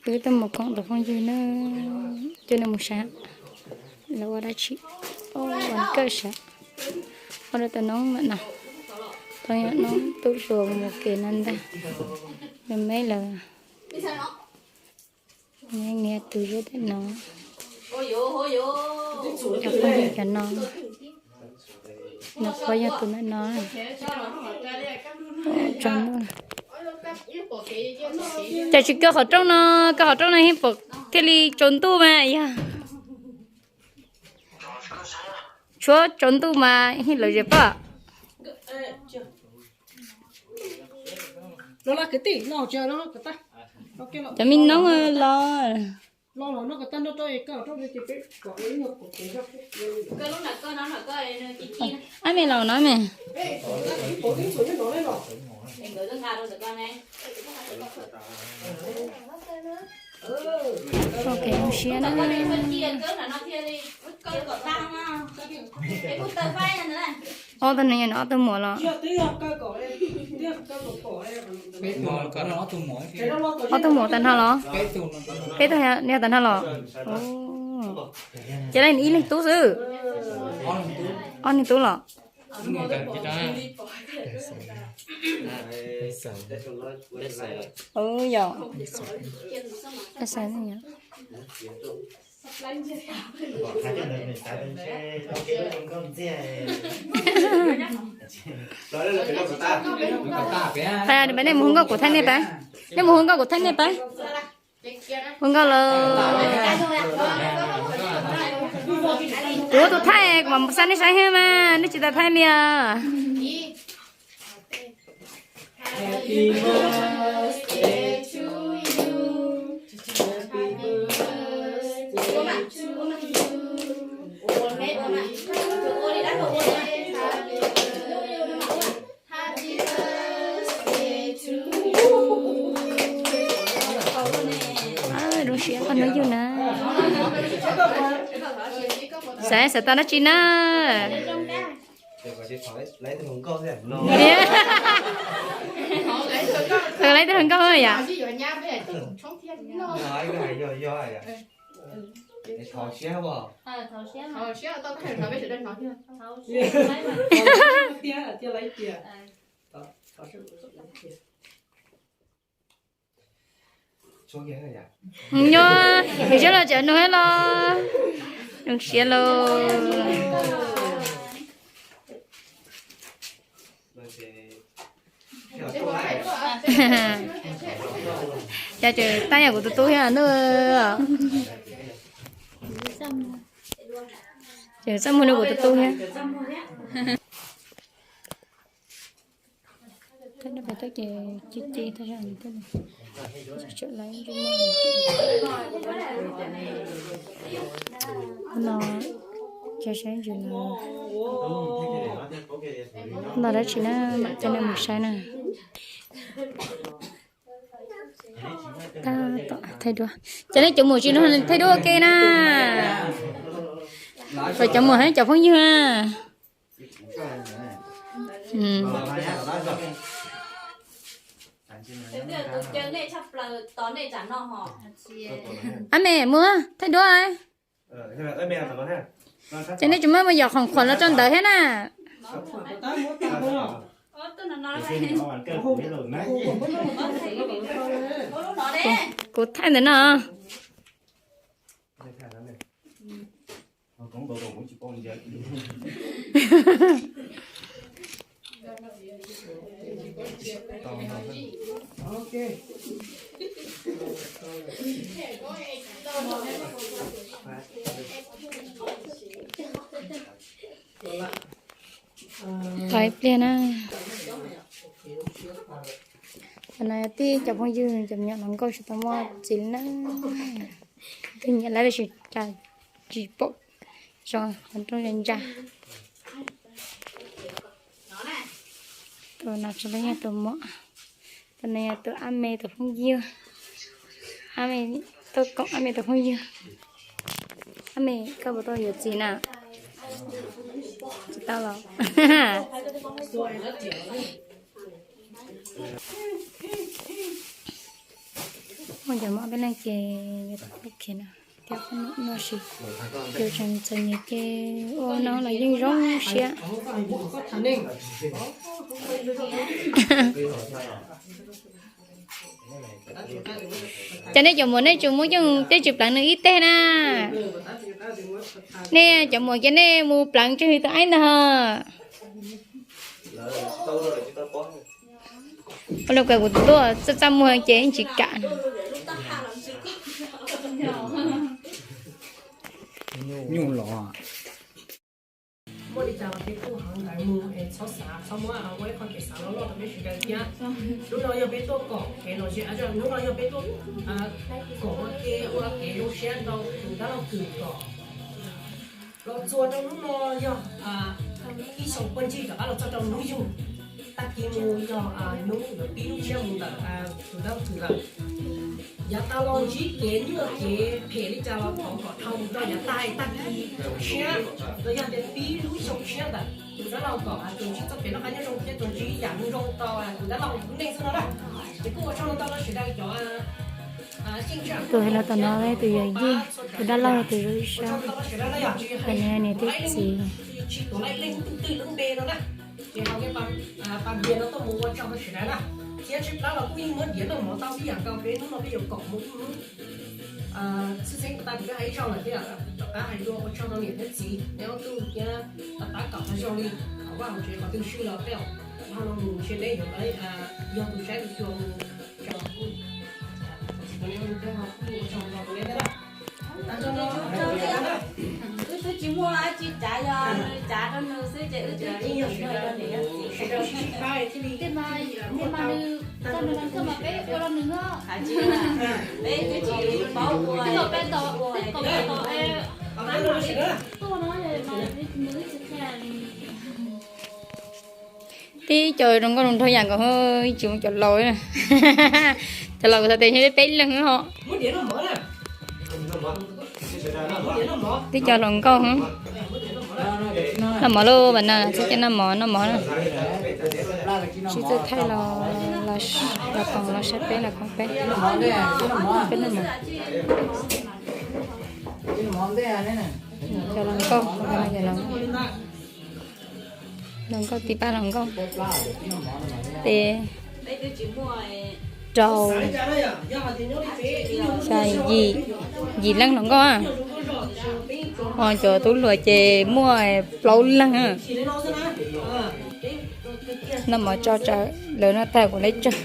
Wb tuaj mus koom tus phooj ywg na, coj nws mus saib lawv ua dab tsi. Ua kawm sav, ua rau tus noob na, tus noob tub hluas mus kev no ntag. Nws me lawm, niag tus zeb tej no, cov phooj ywg cov no, nws qhuav yog tus ntawm no. Cas tsis kaw qhov rooj no, kaw qhov rooj no thiaj li tsaus ntuj mas yog. Tshuav tsaus ntuj mas yeej lawm zem pab. Cov me noob los. Ab me los no me. Zoo siab na. Ob tug no yog nws ob tug muam los? Ob tug muam tag nrho los? Peb tug yog tag nrho los? Ces leej ib leeg tub xwb. Ob leeg tub los? Yog, nej mus hu nkauj kuv thaij nej pab. Nej mus hu nkauj kuv thaij nej pab. Hu nkauj los. Kuv tus thaij kuv mam xa nej saib thiab mas nej tsis tau thaij li os. Zoo siab koj hnub yug na. Xav xav tau dab tsi na? Lawv tej hluas nkauj yom. Nyob, nws siab los tseem nug thiab los. Nws siab los. Cas tseem tab yam kuv tus tub thiab ntuj. Tseem txaj muag li kuv tus tub thiab. Tab tab ces ci ci tag zog, tseem lawv ntsej muag no. Ces saib ntsis no, no dab tsi na, mam coj nej mus saib na. Tab tom thaij duab, cov nej cov muam tsis no thaij duab ua ke na. Kom cov muam hab cov phooj ywg na. Ab me, mus thaij duab. Ces nej tsis muab mus yom khoom khuam los rau ntawd thiab na. Kuv thaij ntawm no. Tau ib pliag na. Qhov no tib cov phooj ywg cov me nyuam hluas nkauj tsis tau muaj txiv li na. Twb nyiam lawv tab sis cas tsis pom zoo qhov rooj ntsa. Tus no tsis yog tus muam, tus no yog tus ab me tus phooj ywg. Ab me, tuaj koom ab me tus phooj ywg. Ab me, koj puas tau yuav txiv na? Tsis tau los? Cov mov peb leej ces yuav tau ua khiav na, thiab qhob noom no sis yus tseem txom nyem ces ua no los yeej zoo siab. Cas nej cov muam nej tsuas muab coj mus teb tsis pleev nws ib teg na? Nej cov muam ces nej mus pleev tseg tus aib ntag. Ua li cas kuv tuaj txaj txaj muag ces yeej tsis kam. Nyuj los. Muaj li cas los peb kuj hauv ntawd mus es txhob xav, txhob muab ua ib qho kev xav loj loj rau peb sawv daws thiab. Hnub no yog peb tuaj kom kev lom zem, hnub no yog peb tuaj kom ua ke ua kev zoo siab rau tus dab laug Kwm kom los txog rau hnub no yog ib xyoo pawg ntsis rov qab los txog rau hnub yug. Tag kis mus yog hnub yuav pib lub siab mus ntawm tus dab laug Kwm lawm. Yav tas los ntsib kev nyuaj kev phem li cas los thov kom dhau mus rau yav tas, tag kis siab los yog tias pib lub xyoo siab ntawm tus dab laug kom tsuas ntsib txoj kev noj qab nyob zoo thiab tsuas ntsib yam zoo zoo rau tus dab laug lub neej xwb no na. Ces kuj ua tsaug ntau rau sawv daws cov Tus hais los tom no tus yawm yij, tus dab laug tus zoo ib sab. Hais niam niam thiab txiv. Ces hauv pa npias no tuaj mus ua tsaug rau sawv daws na. Thiab tsib plab los kuj yeej muab diav noj mov tau ib yam nkaus, peb hnub no peb yuav kom mus ib hnub. Txhib xeeb tas tus peb hais ib zaug lawm thiab, rov qab hais dua ua tsaug rau niam thiab txiv, nej ob tug thiab tab tom kom tau zoo li hauv vaj hauv tsev qhov twg swb los tej zaum mus ntshe neb yuav yog tus saib tus xyuas mus tso. Ua tsaug rau neb na. Wb twb tsis muaj dab tsi tsav, yog nws tsav rau nws xwb ces wb twb tsis yog nws yog niam yog txiv. Tej mas, tej mas nws, txog nws mas nws koj mas peb ua rau nws no. Peb twb tsis paub ua, peb tau, peb tau, peb tau, tuaj no mas nws twb tsis qhia li. Tib co zoo nkauj zoo nraug yam nkaus, tsis muaj cov laus. Cov laus kuv xav tias peb leeg ho. Tib co hluas nkauj. Noj mov lauj, pas na, txib coj noj mov, noj mov na. Tsis txawj thaij los, los koom los saib peb, los koom peb. Peb noj mov. Cov hluas nkauj, cov hluas nkauj tib pab hluas nkauj. Peb rau xya yim, yim leej hluas nkauj. Ho cov tub hluas ces muaj plaub leeg. Noj mov tso tsawv, lawv noj tag kuv leb tsawg.